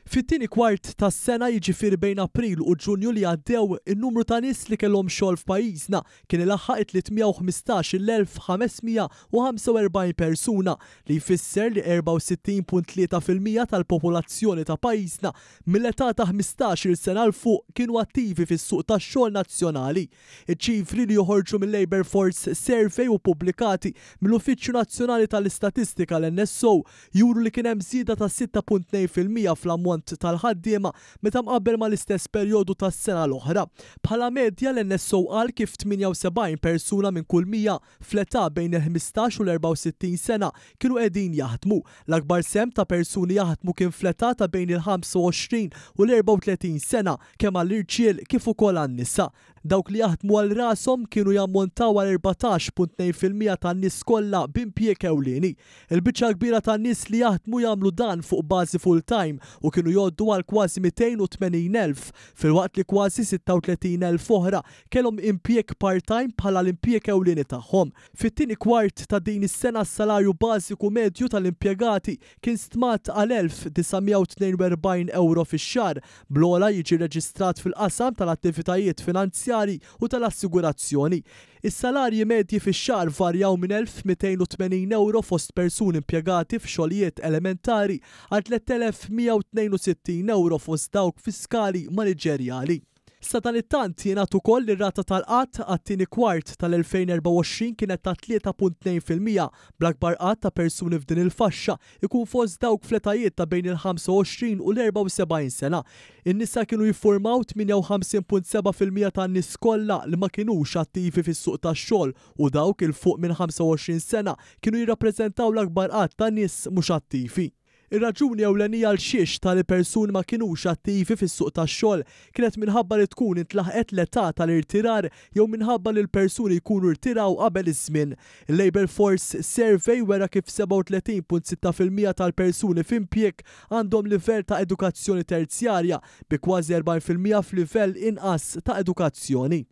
Fit-tieni kwart tas-sena, jiġifieri bejn April u Ġunju li għaddew, in-numru ta' nies li kellhom xogħol f'pajjiżna kien ilaħħaq it-315,545 persuna, li jfisser li 64.3% tal-popolazzjoni ta' pajjiżna mill-età ta' 15-il sena 'l fuq kienu attivi fis-suq tax-xogħol nazzjonali. Iċ-ċifri li joħorġu mil-Labour Force Survey u ppubblikati mill-Uffiċċju Nazzjonali tal-Istatistika, l-NSO, juru li kien hemm żieda ta' 6.2% fl-ammont tal-ħaddiema meta mqabbel mal-istess perjodu tas-sena l-oħra. Bħala medja, l-NSO qal kif 78 persuna minn kull 100 fl-età bejn il-15 u l-64 sena kienu qegħdin jaħdmu. L-akbar sehem ta' persuni jaħdmu kien fl-età ta' bejn il-25 u l-34 sena, kemm għall-irġiel kif ukoll għan-nisa. Dawk li jaħdmu għal rashom kienu jammontaw għal 14.2% tan-nies kollha b'impjieg ewlieni. Il-biċċa l-kbira tan-nies li jaħdmu jagħmlu dan fuq bażi full-time u kienu jgħoddu għal kważi 280,000, filwaqt li kważi 36,000 oħra kellhom impjieg part-time bħala l-impjieg ewlieni tagħhom. Fit-tieni kwart ta' din is-sena s-salarju bażiku medju tal-impjegati kien stmat għal 1,942 ewro fix-xahar, bl-ogħla jiġi rreġistrat fil-qasam tal-attivitajiet finanzjarji u tal-assigurazzjoni. Is-salarji medji fix-xahar varjaw minn 1,280 ewro fost persuni impjegati f'xogħlijiet elementari għal 3,162 ewro fost dawk fi skali maniġerjali. Sadanittant, jingħad ukoll li r-rata tal-qgħad għat-tieni kwart tal-2024 kienet ta' 3.2%, bl-akbar għadd ta' persuni f'din il-faxxa jkun fost dawk fl-etajiet ta' bejn il-25 u l-74 sena. In-nisa kienu jiffurmaw 58.7% tan-nies kollha li ma kinux attivi fis-suq tax-xogħol u dawk 'il fuq minn 25 sena kienu jirrappreżentaw l-akbar għadd ta' nies mhux attivi. Ir-raġuni ewlenija għal xiex tali persuni ma kinux attivi fis-suq tax-xogħol kienet minħabba li tkun intlaħqet l-età tal-irtirar jew minħabba li l-persuni jkunu rtiraw qabel iż-żmien. Il-Labour Force Survey wera kif 37.6% tal-persuni f'impjieg għandhom livell ta' edukazzjoni terzjarja, bi kważi 40% f'livell inqas ta' edukazzjoni.